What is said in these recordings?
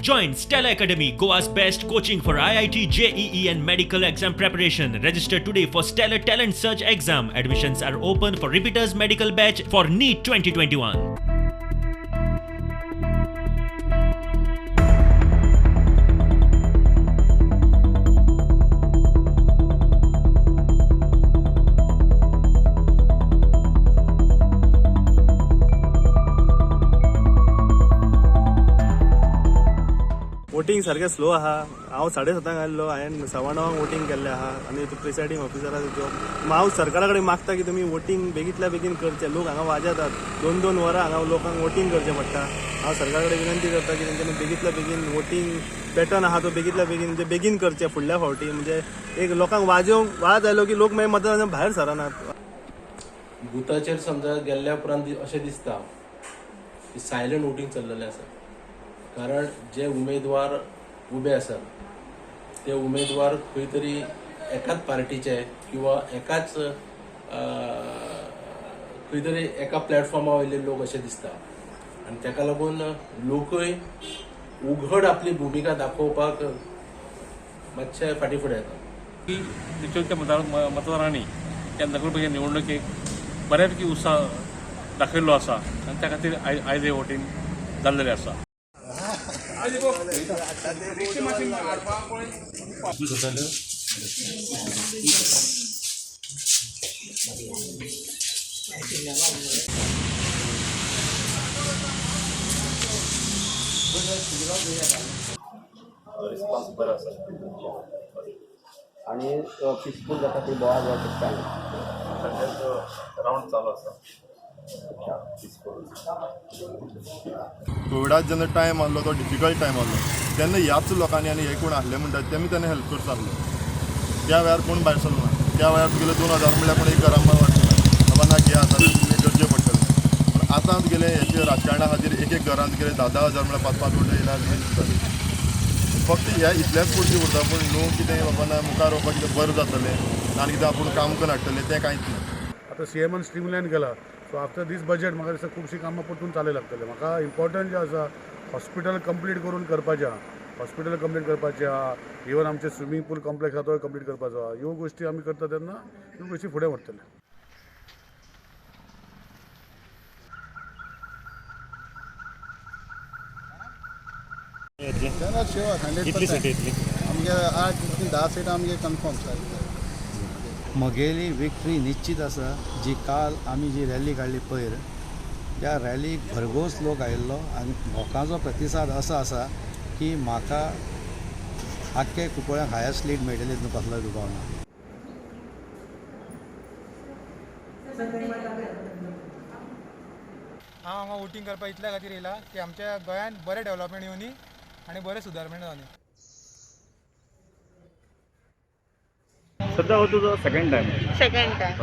Join Stellar Academy, Goa's best coaching for IIT, JEE and medical exam preparation. Register today for Stellar Talent Search exam. Admissions are open for repeaters medical batch for NEET 2021. Voting सारकें slow आहा. हांव 7:30 आयल्लो, हांवें 9:15 voting केल्लें आहा आनी प्रिसायडींग ऑफिसराचो job. हांव सरकारा कडेन मागता की तुमी वोटींग बेगींतल्या बेगीन करचें. लोक हांगा वाजेतात, 2-2 वरां हांगा लोकांक वोटींग करचें पडटा. हांव सरकारा कडेन विनंती करता की तेंच्यांनी बेगींतल्या बेगीन वोटींग पॅटर्न आहा तो बेगींतल्या बेगीन म्हणजे बेगीन करचें फुडल्या फावटी. म्हणजे एक लोकांक वाजेवंक वाज आयलो की लोक मागीर मतदान भायर सरनात. बुथाचेर समजा गेल्ल्या उपरांत अशें दिसता की सायलंट वोटींग चल्लेलें आसा, कारण जे उमेदवार उबे आसात ते उमेदवार खंय तरी एकाच पार्टीचे किंवा एकाच खंय तरी एका प्लॅटफॉर्मा वयले लोक अशें दिसता आनी ताका लागून लोकय उघड आपली भुमिका दाखोवपाक मातशे फाटीं फुडें येता. की निचोलच्या मतदारांनी ह्या नगरपालिका निवडणुकेक बऱ्यापैकी उत्साह दाखयल्लो आसा आनी त्या खातीर आयज हें वोटींग जाल्लेलें आसा. रिस्पॉन्स बरो आसा आनी पिसफूल जाता ती बोवाळ जावंक शकता. सद्याक रावंड चालू आसा. कोविडात जेन्ना टायम आहलो तो डिफिकल्ट टायम आहलो तेन्ना ह्याच लोकांनी आनी हे कोण आहले म्हणटात तेमी तेन्ना हेल्प करता आहलो. त्या वेळार कोण भायर सरलो ना. त्या वेळार तुगेले 2000 म्हणल्यार कोण एक घरान वाटलें ना, बाबा ना घे आतां तुमगे गरजे पडटले. पूण आतां तुगेले हेचे राजकारणा खातीर एक एक घरान तुगेले 10-10 हजार म्हणल्यार 5-5 वोट येयल्यार दिसतले. फक्त ह्या इतल्याच पुरती उरता, पूण न्हू कितें बाबा ना मुखार वचपाक कितें बरें जातलें आनी कितें आपूण काम करून हाडटलें तें कांयच ना. आतां सीएमान स्ट्रीमलायन केला, सो आफ्टर these budget म्हाका दिसता खुबशीं कामां परतून चालू लागतले. म्हाका इम्पॉर्टंट जें आसा हॉस्पिटल कंप्लीट करून करपाचें आहा, हॉस्पिटल कंप्लीट करपाचें आहा, इवन आमचें स्विमींग पूल कॉम्प्लेक्स आहा तोय कंप्लीट करपाचो आहा. ह्यो गोश्टी आमी करता तेन्ना ह्यो गोश्टी फुडें व्हरतले. कितली सीट येतली? आमगे 8 ते 10 सीटां आमगे कन्फर्म जाय. म्हगेली विक्ट्री निश्चित आसा. जी काल आमी जी रॅली काडली पयर, त्या रॅलीक भरघोस लोक आयिल्लो आनी लोकांचो प्रतिसाद असो आसा की म्हाका आख्खे कुंकळ्यांक हायस्ट लीड मेळटली हितून कसलोय दुबाव ना. हांव हांगा वोटींग करपाक इतल्या खातीर येयला की आमच्या गोंयांत बरें डेवलपमेंट येवनी आनी बरें सुदारमेंट जावनी. सद्या हो तुजो सेकंड टायम? Second time.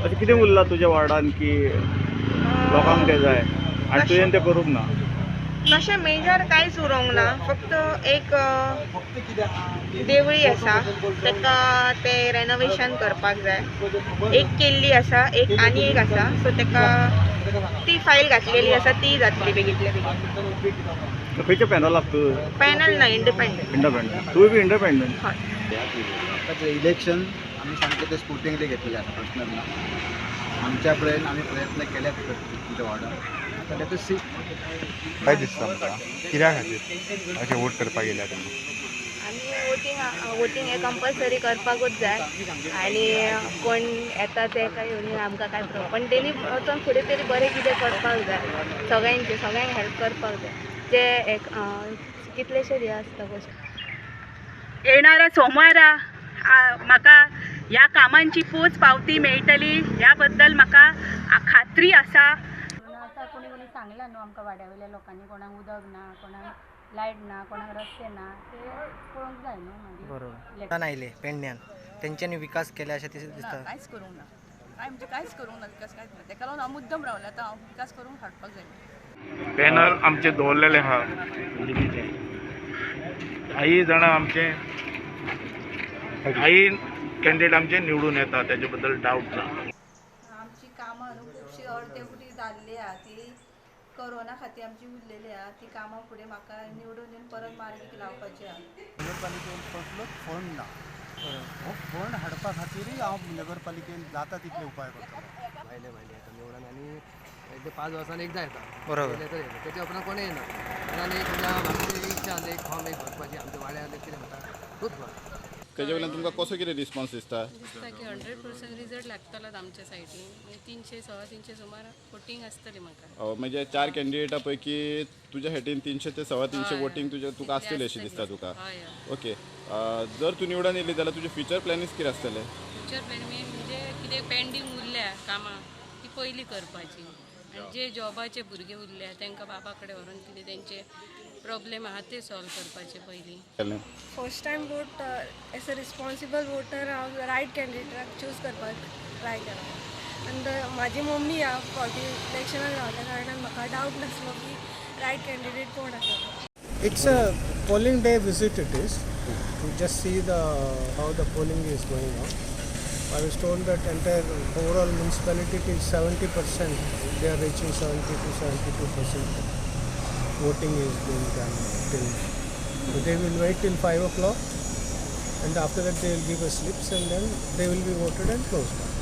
अशें कितें उरलां तुज्या वार्डान की लोकांक तें जाय आनी तुवें तें करूंक ना? तशें मेजर कांयच उरोंक ना, फक्त एक देवळी आसा ताका तें रेनोवेशन करपाक जाय. एक केल्ली आसा, एक आनी एक आसा, सो ताका ती फायल घातलेली आसा ती जातली बेगींतल्या बेगीन. खंयचें पॅनल आसा तूं? पॅनल ना, इंडिपेंडंट. इंडिपेंडंट. तूं बी इंडिपेंडंट? हय. इलेक्शन आमी सामकें तें स्पोर्टिंगली घेतलेलें आसा, पर्सनल ना. आमच्या पर्यंत आमी प्रयत्न केल्यात आमच्या वॉर्डान. आतां let us सी. काय दिसता तुमकां कित्या खातीर अशें वोट करपाक येयल्या तुमी? आमी वोटींग हें कंपल्सरी करपाकूच जाय आनी कोण येता ते काय येवनी आमकां काय प्रॉब्लम, पण तेणी वचोन फुडें तरी बरें कितें करपाक जाय, सगळ्यांचे सगळ्यांक हेल्प करपाक जाय. जे एक कितलेशे हे आसता गोश्टी. येणाऱ्या सोमारा म्हाका ह्या कामांची पोच पावती मेळटली ह्या बद्दल म्हाका खात्री आसा. आतां कोणी कोणी सांगलां न्हू आमकां वाड्या वयल्या लोकांनी, कोणाक उदक ना, कोणाक लायट ना, कोणाक रस्ते ना, ते पळोवंक जाय न्हू मागीर. बरोबर आयले पेडण्यान तेंच्यांनी विकास केला अशें दिसता? कांयच करूंक ना, कांय म्हणजे कांयच करूंक ना, विकास कांयच ना. तेका लागून हांव मुद्दम रावलें, आतां हांव विकास करूंक हाडपाक जाय. पॅनल आमचे दवरलेले आहा, 10 जाणां आमचे 10 कॅन्डिडेट आमचे निवडून येता, तेजे बद्दल डावट ना. आमची कामां न्हू खुबशीं अर्दे कुटी जाल्ली आहा, ती कोरोना खातीर आमची उरलेली आहा ती कामां फुडें म्हाका निवडून येवन परत मार्गीक लावपाची आहा. नगरपालिकेन कसलोच फंड ना, हो फंड हाडपा खातीरय हांव नगरपालिकेन जाता तितले उपाय करतलो. भायले भायले येता निवडून आनी एकदां 5 वर्सांनी एकदां येता, बरोबर, तेच्या उपरांत कोणूय येना. आनी एक आमची इच्छा आसली एक फॉर्म एक भरपाची आमच्या वाड्यार कितें म्हणटा खूब बरें. तेजे वयल्यान तुमकां कसो कितें रिस्पॉन्स दिसता? दिसता की 100% रिजल्ट लागतलोच आमच्या सायडीन. 300 325 सुमार वोटींग आसतली म्हाका. म्हणजे 4 कॅन्डिडेटा पैकी तुज्या हेटीन 300 ते 325 वोटींग तुज्या तुका आसतली अशें दिसता तुका? ओके, जर तूं निवडून येयली जाल्यार तुजें फ्युचर प्लॅनिंग्स कितें आसतले? फ्युचर प्लॅनिंग म्हणजे कितें पेंडींग उरल्या कामां ती पयलीं करपाची, आनी जे जॉबाचे भुरगे उरल्या तांकां बाबा कडेन व्हरून कितें तेंचे प्रॉब्लेम आहा ते सॉल्व करपाचे पयलीं. First time vote as a responsible voter हांव रायट कॅन्डिडेटाक चूज करपाक ट्राय केला. आनी म्हाजी मम्मी ह्या फावटी इलेक्शनाक रावल्या कारणान म्हाका डावट नासलो की रायट कॅन्डिडेट कोण आसा. It's a polling day visit. It is to just see the how the polling is going on. I was told that entire overall municipality till 70%, they are reaching 70 to 72% voting is being done till. So they will wait till 5 o'clock, and after that they will give us slips, and then they will be voted and closed down.